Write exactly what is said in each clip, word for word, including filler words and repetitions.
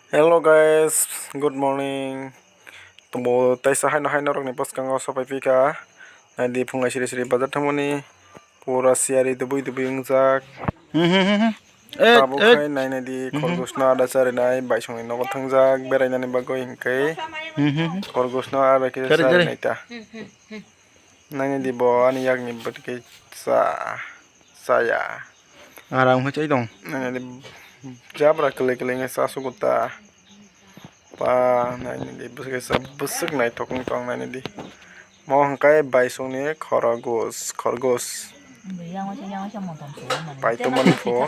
Hello guys, good morning. Tumbo taisa haino haino rokni bwskango sopai pika. Naidi phungai siri siri bazar thangmani pura siyari dubui dubui wngjak. Hmm, hmm, hmm, hmm. Eh, Tabuk eh. Khai nainai di, hmm, hmm, khorgosno ada charinai baisongni nogo thangjak berainani bagwi hinkhe. Hmm, hmm, hmm. Khorgosno ada khe charinai ta. Nainai di bo ani yakni bwtwi khe cha, chaya. Aram khe chai tong. Nainai di jabra kwlwi kwlwi wngkhe cha sugo ta. Pa nainai di bwswk kaisa bwswk naithok wng tong nainai di. Mo hwnkhe baisongni khorogos, khorgos. Paito mani pho.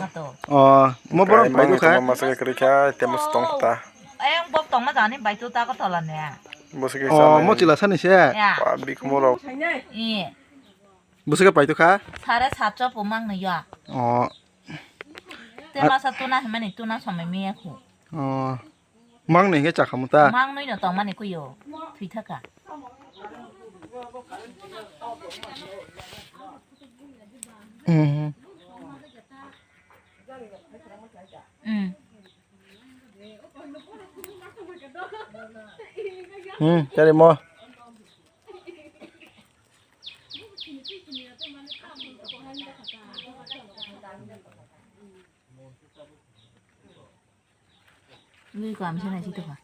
Oh, mo borok paito kha. Masa khe kwrwi kha, temo tong kha ta. Ayang bok tongma jani baito ta ko tola ne. Bwswk kaisa. Oh, mo chila sani se. Ya. Pa bikhumo rok. Bwswk paito kha? Sare satso po mang no ya. Oh. Te masa tuna himani tuna somai miya khu. Oh. Mang no hingke chakhamu ta? Mang noi no tongmani kuyo. Thwi thaka. Hmm. Hmm. Hmm, kari mo. Ini kok amsa nasi tuh, Pak?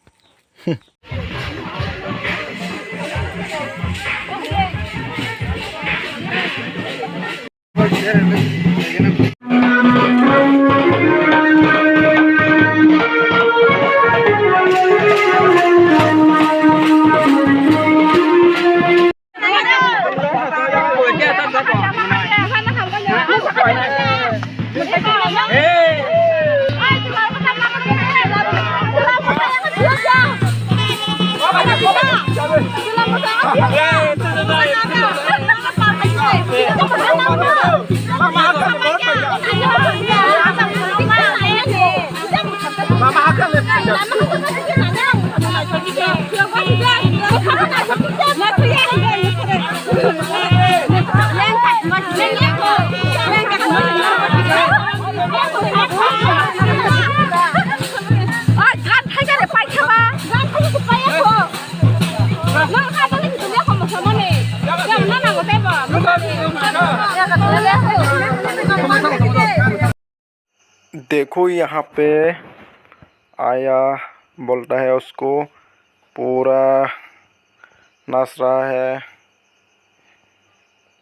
देखो यहाँ पे आया बोलता है उसको पूरा नाच रहा है।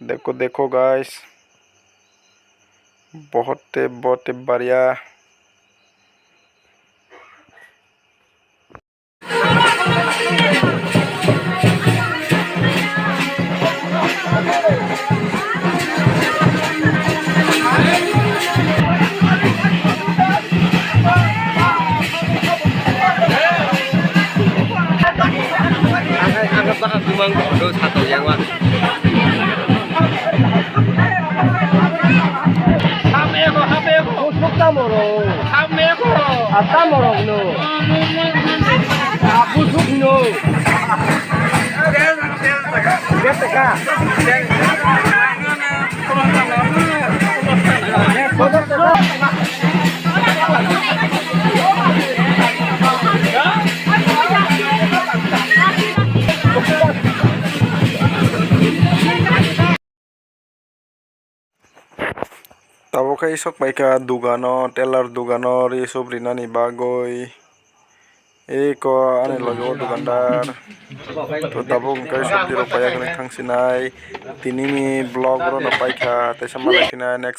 देखो, देखो गाइस, बहुत ही, बहुत ही बढ़िया। Busuk tamo rok. Ata morok no. Busuk no. Tabuk khe sok paikha dugano, tailor dugano ri sup rinani bagwi. Eko ani loge o dukandar. To tabuk hwnkhe sobji rok paiya hwnwi thangsinai. Tinini vlog rok no paikha, teisa malai sinai next.